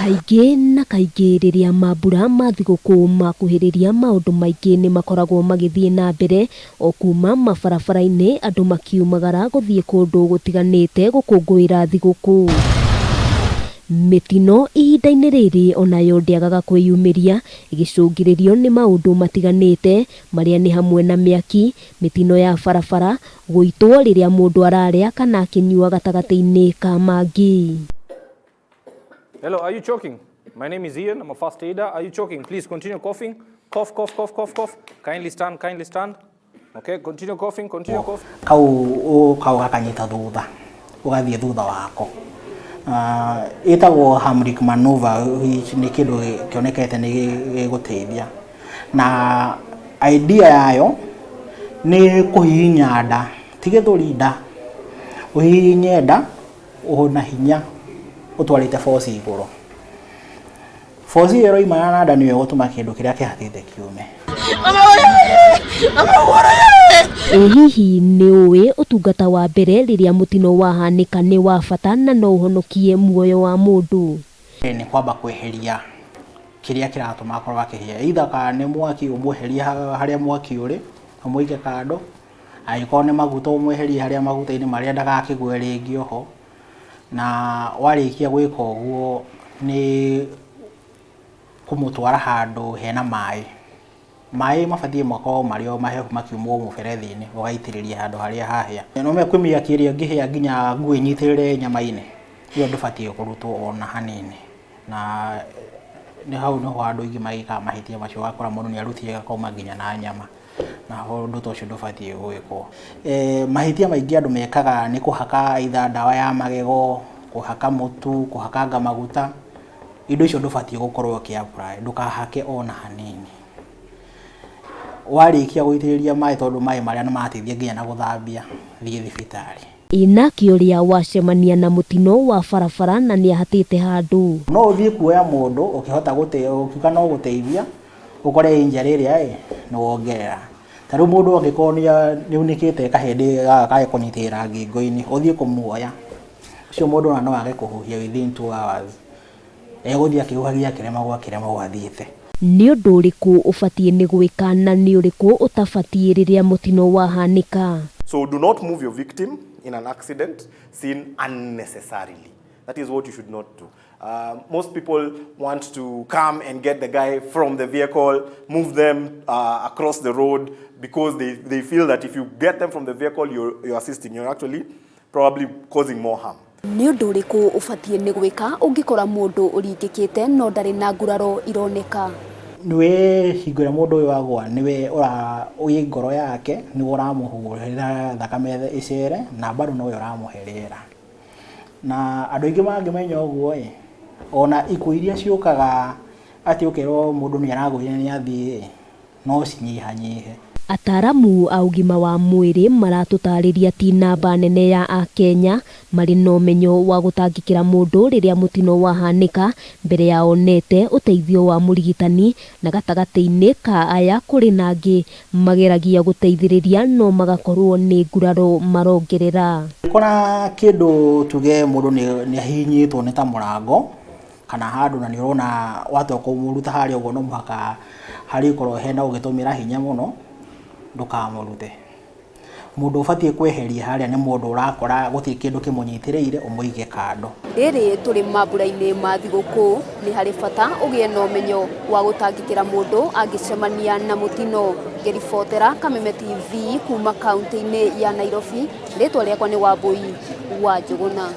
Kaingĩ na kaingĩ rĩrĩa mambura ma thigũkũ makuhĩrĩria maũndũ maingĩ nĩ makoragwo magĩthiĩ na mbere o kuma mabarabara-inĩ andũ makiumagara gũthiĩ kũndũ gũtiganĩte gũkũngũĩra thigũkũ. Mĩtino ihinda-inĩ rĩrĩ onayo ndĩagaga kwĩyumĩria ĩgĩcũngĩrĩrio nĩ maũndũ matiganĩte marĩa nĩ hamwe na mĩaki, mĩtino ya barabara, gũitwo rĩrĩa mũndũ ararĩa kana akĩnyua gatagatĩ-inĩ ka mangĩ. Hello, are you choking? My name is Ian. I'm a first aider. Are you choking? Please continue coughing. Cough, cough, cough, cough, cough. Kindly stand, kindly stand. Okay, continue coughing, continue coughing. Kau kau gakanyita thutha, ũgathiĩ thutha wako. Ĩtagwo Heimlich maneuver, which nĩ kĩndũ kĩonekete nĩ gĩgũteithia, na idea yayo nĩ kũhihinya nda, ti gĩthũri, nda. Ũhihinye nda na hinya ũtwarĩte force igũrũ. Force ĩyo ĩroimana na nda nĩyo ĩgũtũma kĩndũ kĩrĩa kĩhatĩte kiume. Ĩ hihi nĩ ũĩ ũtungata wa mbere rĩrĩa mũtino wahanĩka nĩ wa bata na no ũhonokie muoyo wa mũndũ? Nĩ kwamba kweheria kĩrĩa kĩratũma akorwo akĩhĩa, either kana nĩ mwaki, ũmweherie harĩa mwaki ũrĩ, ũmũige kando. Angĩkorwo nĩ maguta, ũmweherie harĩa maguta-inĩ marĩa, ndagakĩgwe rĩngĩ oho. Na warĩkia gwĩka ũguo, nĩ kũmũtwara handũ hena maĩ. Maĩ mabatiĩ makorwo marĩ o mahehu, makiuma o mũberethi-inĩ, ũgaitĩrĩria handũ harĩa hahĩa. No kwĩ mĩaki ĩrĩa ĩngĩhĩa nginya nguo ĩnyitĩrĩre nyama-inĩ, ĩyo ndũbatiĩ kũrutwo ona hanini. Na nĩ hau nĩho andũ aingĩ magĩkaga mahĩtia macio, ũgakora mũndũ nĩ arutire gakauma nginya na nyama, na ũndũ ta ũcio ndũbatiĩ gwĩkwo. Mahĩtia maingĩ andũ mekaga nĩ kũhaka either ndawa ya magego, kũhaka mũtu, kũhakanga maguta. Indo icio ndũbatiĩ gũkorwo ũkĩ apply, ndũkahake ona hanini. Warĩkia gũitĩrĩria maĩ, tondũ maĩ marĩa nĩ marateithia nginya na gũthambia, thiĩ thibitarĩ. Ĩ nake ũrĩa wacemania na mũtino wa barabara na nĩahatĩte handũ? No ũthiĩ kuoya mũndũ ũkĩhota ũkiuga no gũteithia, ũkore injury ĩrĩa ĩ nĩ wongerera. Ta rĩu mũndũ angĩkorwo nĩ aunĩkĩte kahĩndĩ gaka ga kũnyitĩrĩra ngingo-inĩ, ũthiĩ kũmuoya, ũcio mũndũ ona no age kũhuhia within 2 hours. Egũthiĩ akĩhuhagia, akĩremagwo, akĩremagwo athiĩte. Nĩ ũndũ ũrĩkũ ũbatiĩ nĩ gwĩka na nĩ ũrĩkũ ũtabatiĩ rĩrĩa mũtino wahanĩka? So do not move your victim in an accident scene unnecessarily. That is what you should not do. Most people want to come and get the guy from the vehicle, move them across the road because they feel that if you get them from the vehicle, you're assisting. You're actually probably causing more harm. Nĩ ũndũ ũrĩkũ ũbatiĩ nĩ gwĩka ũngĩkora mũndũ ũringĩkĩte no ndarĩ na nguraro ironeka? Nĩwe hingo ĩrĩa mũndũ ũyũ agwa, nĩwe ũra wĩ ngoro yake, nĩwe ũramũhũrĩra thakame ĩcere, na bado nowe ũramũhe rĩera. Na andũ aingĩ mangĩmenya ũguo ĩ, ona ikuũ iria ciũkaga atĩ ũkerwo mũndũ nĩ aragũire nĩ athiĩ, no cinyihanyihe. Ataramu a ũgima wa mwĩrĩ maratũtarĩria ti namba nene ya akenya marĩ na ũmenyo wa gũtangĩkĩra mũndũ rĩrĩa mũtino wahanĩka mbere ya onete ũteithio wa mũrigitani, na gatagatĩ-inĩ ka aya kũrĩ na angĩ mageragia gũteithĩrĩria no magakorwo nĩ nguraro marongerera. Kora kĩndũ, tuge mũndũ nĩ ahihinyĩtwo nĩ ta mũrango kana handũ, na nĩ ũrona watua kũmũruta harĩa ũguo no mũhaka harĩkorwo hena ũgĩtũmĩra hinya mũno, ndũkamũrute. Mũndũ ũbatiĩ kweheria harĩa nĩ mũndũ ũrakora gũtirĩ kĩndũ kĩmũnyitĩrĩire, ũmũige kando. Rĩrĩ tũrĩ mambura-inĩ ma thigũkũ, nĩ harĩ bata ũgĩe na ũmenyo wa gũtangĩkĩra mũndũ angĩcemania na mũtino. Ngĩribotera Kameme TV kuma kaunti-inĩ ya Nairobi, rĩtwa rĩakwa nĩ Wambui wa Njũgũna.